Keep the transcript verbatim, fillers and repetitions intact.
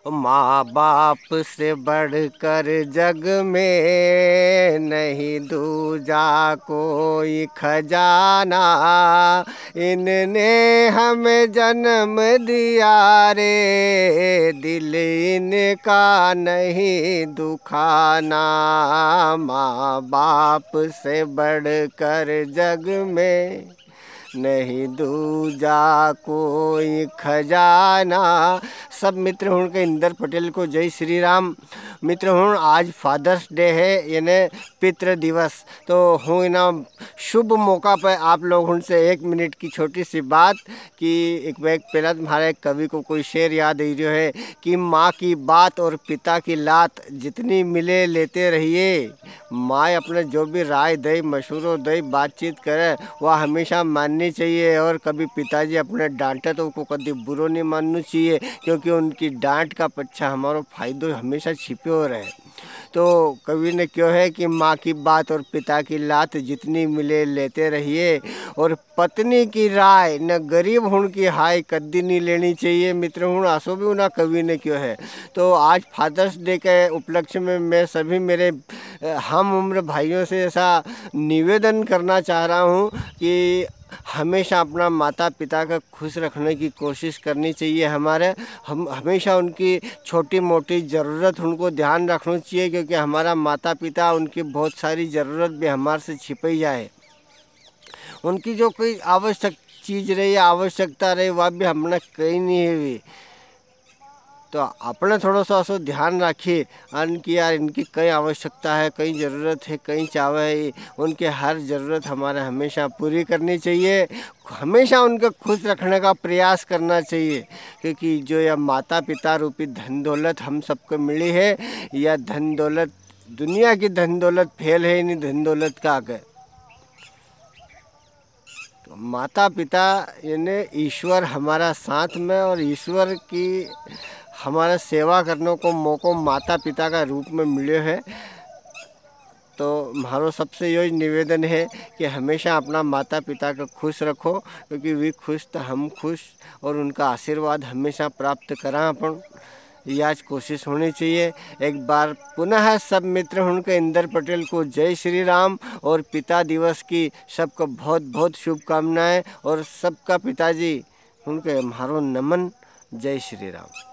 माँ बाप से बढ़कर जग में नहीं दूजा कोई खजाना। इनने हमें जन्म दिया रे, दिल इनका नहीं दुखाना। माँ बाप से बढ़कर जग में नहीं दूजा कोई खजाना। सब मित्र हुण के इंदर पटेल को जय श्री राम। मित्र हुण, आज फादर्स डे है, यानी पितृ दिवस। तो हूँ इना शुभ मौका पे आप लोग हुण से एक मिनट की छोटी सी बात कि एक, एक पहला तो म्हारे कवि को कोई शेर याद आई रह्यो है कि माँ की बात और पिता की लात, जितनी मिले लेते रहिए। माँ अपने जो भी राय दे, मशवरो दे, बातचीत करे, वह हमेशा माननी चाहिए। और कभी पिताजी अपने डांटे तो उनको कभी बुरो नहीं मानना चाहिए, क्योंकि उनकी डांट का पीछे हमारो फायदो हमेशा छिपे हो रहे। तो कवि ने क्यो है कि माँ की बात और पिता की लात, जितनी मिले लेते रहिए, और पत्नी की राय न गरीब हुण की हाय कदी नहीं लेनी चाहिए। मित्र हुण, असो भी उना कवि ने क्यो है। तो आज फादर्स डे के उपलक्ष्य में मैं सभी मेरे, अ, हम उम्र भाइयों से ऐसा निवेदन करना चाह रहा हूँ कि हमेशा अपना माता पिता का खुश रखने की कोशिश करनी चाहिए हमारे। हम हमेशा उनकी छोटी मोटी ज़रूरत, उनको ध्यान रखना चाहिए, क्योंकि हमारा माता पिता, उनकी बहुत सारी ज़रूरत भी हमारे से छिपाई जाए। उनकी जो कोई आवश्यक चीज रही, आवश्यकता रही, वा भी हमने कई नहीं हुई। तो अपने थोड़ो सो असो ध्यान राखिए, अन की यार, इनकी कई आवश्यकता है, कई जरूरत है, कई चावे है, उनके हर जरूरत हमारे हमेशा पूरी करनी चाहिए, हमेशा उनको खुश रखने का प्रयास करना चाहिए। क्योंकि जो यह माता पिता रूपी धन दौलत हम सबको मिली है, यह धन दौलत, दुनिया की धन दौलत फेल है इन्हीं धन दौलत का आगे। तो माता पिता, यानी ईश्वर हमारा साथ में, और ईश्वर की हमारा सेवा करने को मौको माता पिता का रूप में मिल्यो है। तो म्हारो सबसे यो ही निवेदन है कि हमेशा अपना माता पिता को खुश रखो, क्योंकि वे खुश तो हम खुश, और उनका आशीर्वाद हमेशा प्राप्त करा अपन। याज कोशिश होनी चाहिए। एक बार पुनः सब मित्र हुण के इंदर पटेल को जय श्री राम और पिता दिवस की सबको बहुत बहुत शुभकामनाएं और सबका पिताजी हुण के म्हारो नमन। जय श्री राम।